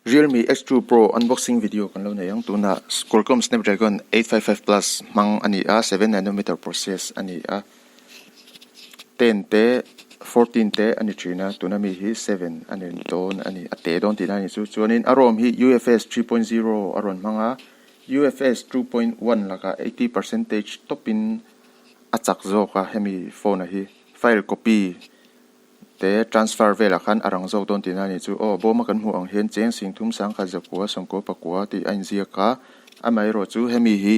Realme X2 Pro unboxing video kan lo nei ang. Tunah Qualcomm Snapdragon 855 Plus hmang a ni a, 7 nanometer process a ni a. 10 te, 14 te a ni thin a, tuna mi hi 7 a ni dawn a ni, a te dawn tihna a ni chu. Chuanin a ROM hi UFS 3.0 a rawn hmang a, UFS 2.1 lakah 80 percentage tawpin a chak zawk a hemi phone-a hi. File copy Te transfer velah khan a rang zawk dawn tihna a nih chu. Aw, bawma kan hmuh ang hian cheng sing thum sangkhat zakua sawmkua pakua tih a inziak a, amaherawh chu hemi hi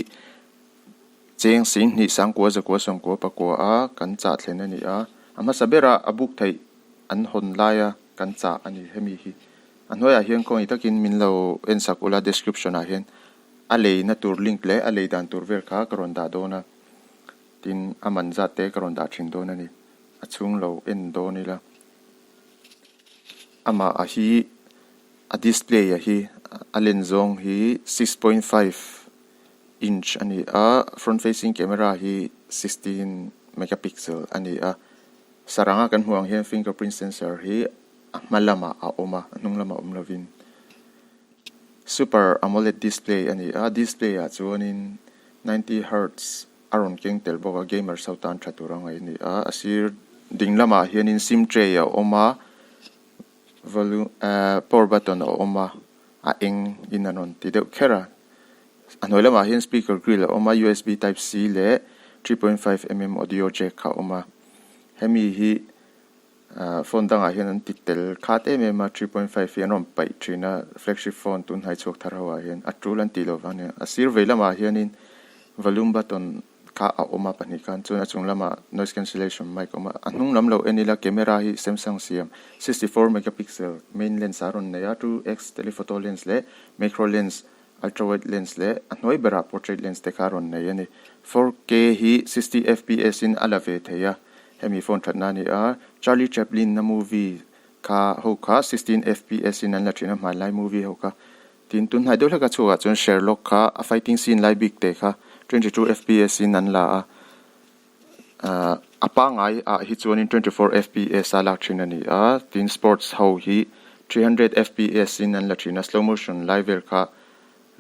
cheng sing hnih sangkua zakua sawmkua pakua a kan chah thlen a ni a, a hmasa berah a buk theih an hawn laia kan chah a ni hemi hi. A hnuaiah hian khawngaih takin min lo en sak ula description ah hian a leina tur link leh a lei dan tur vel kha ka rawn dah dawn a, tin a man zat te ka rawn dah thin dawn a ni. A chhung lo en dawn ila amah a hi a display a hi a len zawng hi 6.5 inch a ni a front facing camera hi 16 megapixel a ni a saranga kan hmuh ang hian fingerprint sensor hi a hma lamah a awm a a hnung lamah awm lovin super amoled display a ni a display ah chuanin 90 hertz. A rawn keng tel bawk a, gamers ho tan tha tur a ngaih a ni a, a sir ding lamah hianin sim tray a awm a, volume ehh power button a awm a, a eng in an rawn ti deuh kher a, a hnuai lamah hian speaker grill a awm a, usb type c leh 3.5 mm audio jack kha a awm a, hemi hi ahh phone dangah hian an ti tel khat em em a, 3.5 hi an rawn paih thin a, flagship phone tun hnai chhuak thar ho ah hian a tul an tih loh vang ania, a sir vei lamah hianin volume button kha a awm a pahnih khan chuan a chung lamah noise cancellation mic a awm a, a hnung lam lo en ila camera hi Samsung siam 64 megapixel main lens a rawn nei a, 2x telephoto lens leh macro lens ultra wide lens leh a hnuai berah portrait lens te kha a rawn nei a ni. 4K hi 60 fps in a la ve thei a, hemi phone thatna a ni a, Charlie Chaplin na movie kha ho kha 16 fps in an la thin a hmanlai movie ho kha. Tin, tun hnai deuh hlek a chhuakah chuan Sherlock kha a fighting scene lai bik te kha 22 fps in an la a, ahh a pangngai ah hi chuanin 24 fps a lak thin a ni a, tin sports ho hi 300 fps in an la thin a, slow motion lai vel kha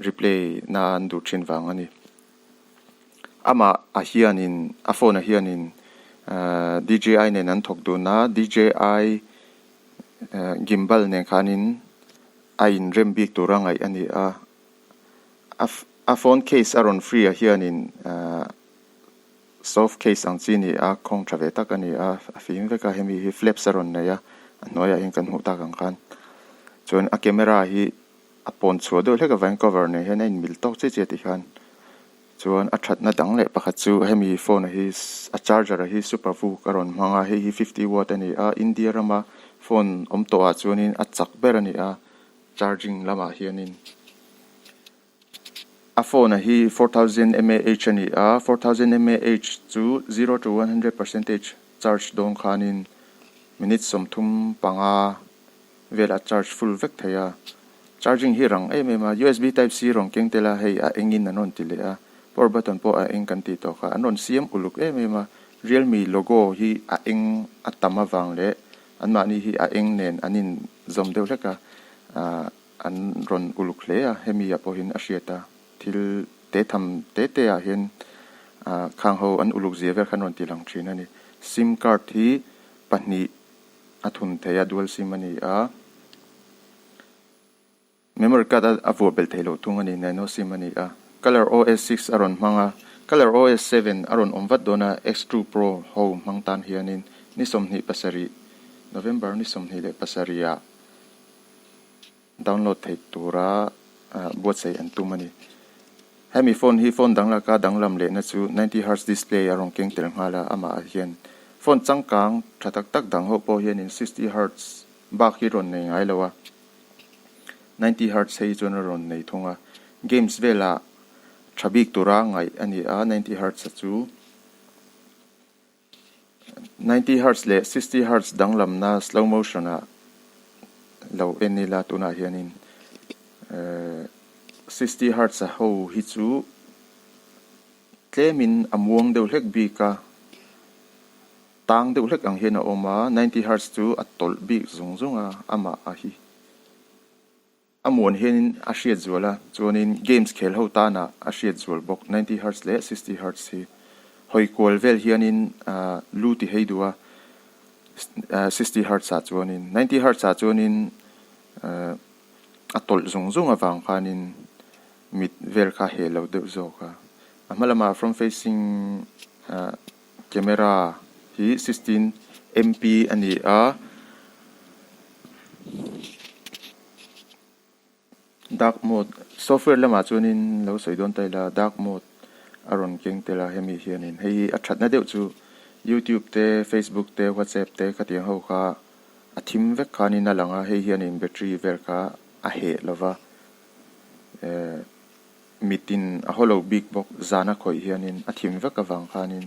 replay na an duh thin vang a ni. Amah a hianin a phone a hianin ahh DJI nen an thawk dun a, DJI ahh gimbal nen khanin a inrem bik tura ngaih a ni a, a phone case a rawn free ah hianin ahh soft case ang chi a ni a, khawng tha ve tak a ni a, a fim vek a, hemi hi flaps a rawn nei a, a hnuaiah hian kan hmuh tak ang khan chuan a camera hi a pawn chhuah deuh hlek avangin cover nen hian a inmil tawk chiah chiah tih khan chuan a thatna dang leh pakhat chu hemi phone ah hi a charger ah hi super vuk a rawn hmang a, hei hi 50 watt a ni a, India rama phone awm tawh ah chuanin a chak ber a ni a, charging lamah hianin. A phone a hi 4000 mAh a ni a, 4000 mAh chu zero to 100 percentage charge dawn khanin minute 35 vel a charge full vek thei a. Charging hi rang em em a, USB type C rawn keng tel a, hei a engin an rawn ti leh a, power button pawh a eng kan tih tawh kha an rawn siam uluk em em a, Realme logo hi a eng a tam avang leh anmahni hi a eng nen an inzawm deuh hlek a, ah. An rawn uluk hle a, hemi ah pawhin a hriat a, thil te tham te te ah hian khang ho an uluk zia vel kha an rawn ti lang thin a ni. Sim card hi pahnih a thun thei a, dual sim a ni a, memory card a vuah belh theih loh thung a ni, nano sim a ni a. Color OS 6 a rawn hmang a, Color OS 7 a rawn awm vat dawn a, X2 Pro ho hmang tan hianin ni 27, November ni 27 ah Download theih tura buatsaih an tum a ni. Hemi phone hi phone dang laka danglam lehna chu 90 hertz display a rawn keng tel nghal a, amah ah hian phone changkang tha tak tak dang ho pawh hianin 60 hertz bak hi rawn nei ngai lo a, 90 hertz hei chuan a rawn nei thung a. Games velah tha bik tura ngaih a ni a, 90 hertz a chu. 90 hertz leh 60 hertz danglamna slow motion ah lo en ila tunah hianin ehh 60 hertz a ho hi chu tlemin a muang deuh hlek bik a, tang deuh hlek ang hian a awm a, 90 hertz chu a tawlh bik zung zung a amah a hi. A muan hianin a hriat zual a, chuanin games khel ho tanah a hriat zual bawk 90 hertz leh 60 hertz hi. Hawi kual vel hianin lu ti hei duh a, 60 hertz ah chuanin 90 hertz ah chuanin a tawlh zung zung avang khanin mit vel kha heh lo deuh zawk a. A hma lamah front facing camera hi 16 MP a ni a. Dark mode software lamah chuanin lo sawi dawn ta ila dark mode a rawn keng tel a hemi hianin hei hi a thatna deuh chu youtube te facebook te whatsapp te khatiang ho kha a thim vek khanin a lang a hei hianin battery vel kha a heh lova ehh mitin a haw lo bik bawk zan a khawih hianin a thim vek avang khanin.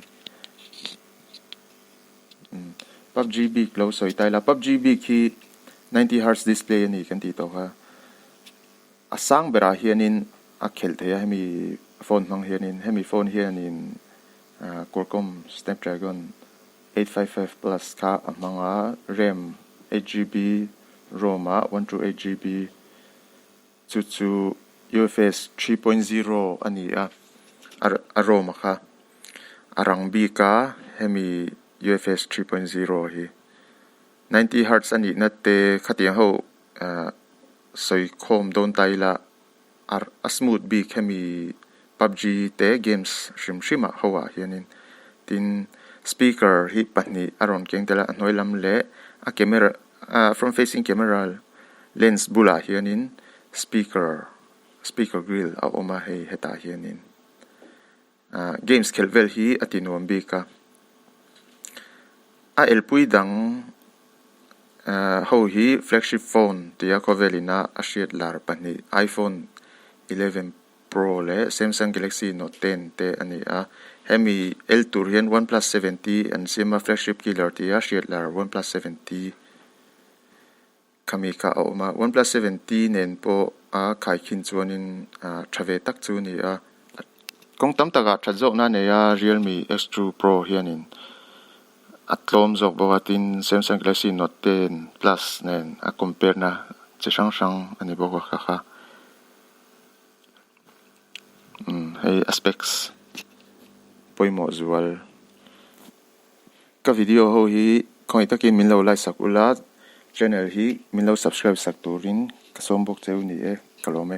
Pubg bik lo sawi ta ila pubg bik hi 90 hertz display a ni kan tih tawh kha a sang berah hianin a khelh thei a hemi phone hmang hianin hemi phone hianin Qualcomm Snapdragon 855 plus kha a hmang a ram 8GB rom ah 128GB chu chu UFS 3.0 a ni a a rom a kha a rang bik a hemi UFS 3.0 hi 90 hertz a nihna te khatiang ho ah sawi khawm dawn ta ila a smooth bik hemi pubg te games hrim hrim ah ho ah hianin tin speaker hi pahnih a rawn keng tel a a hnuai lam leh a camera ah front facing camera lens bulah hianin speaker speaker grill a awm a hei hetah hianin ah games khelh vel hi a ti nuam bik a a elpui dang ah ho hi flagship phone tia khawvel ina a hriat lar pahnih iphone 11 Pro leh Samsung Galaxy Note 10 te a ni a. Hemi el tur hian OnePlus 7T an siam a, flagship killer tia hriat lar OnePlus 7T khami kha a awm a. OnePlus 7T nen pawh a khaikhin chuanin tha ve tak chu a ni a. Kawng tam takah that zawkna a nei a, Realme X2 Pro hianin a tlawm zawk bawk a, tin Samsung Galaxy Note 10 Plus nen a compare na chi hrang hrang a ni bawk a kha kha. Umm hei a specs pawimawh zual ka video ho hi khawngaih takin min lo like sak ula channel hi min lo subscribe sak turin ka sawm bawk cheu ni e ka lawm e.